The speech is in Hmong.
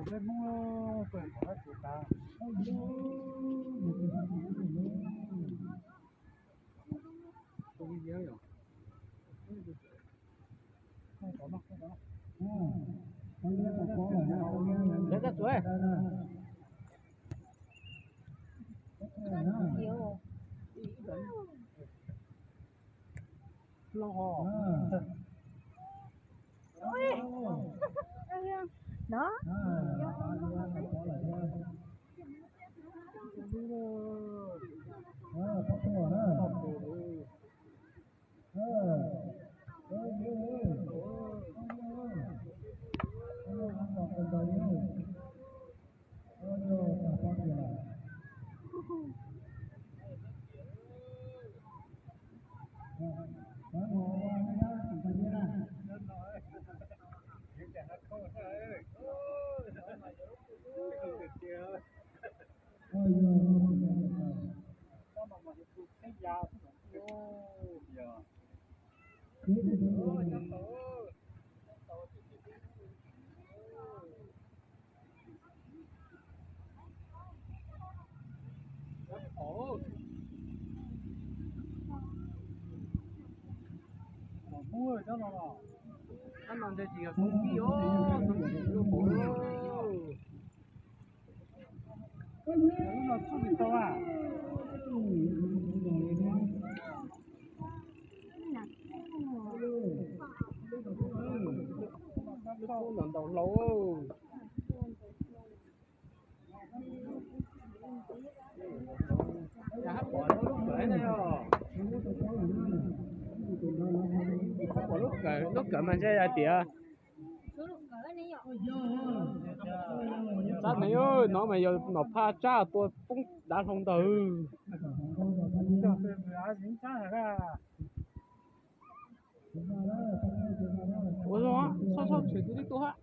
Peb Hmoob peb pom dab tsi tas. Lawv koj tsuav. Loj ho. Đó. Ab no ntawd tsis yog xyoo pib os, xyoo pib lub pom. Lub no txhub tsis tau a. Lub txhub ntau ntau hlau. Hab pom lub kawm ne os. Hab pom lub kawm, lub kawm mas ntshe hais tias, tsab ne, no mas yog nom phaj tsab tua poob dav hlau ntawd. Ua zoo, soj soj tshem tus tib tuaj hab.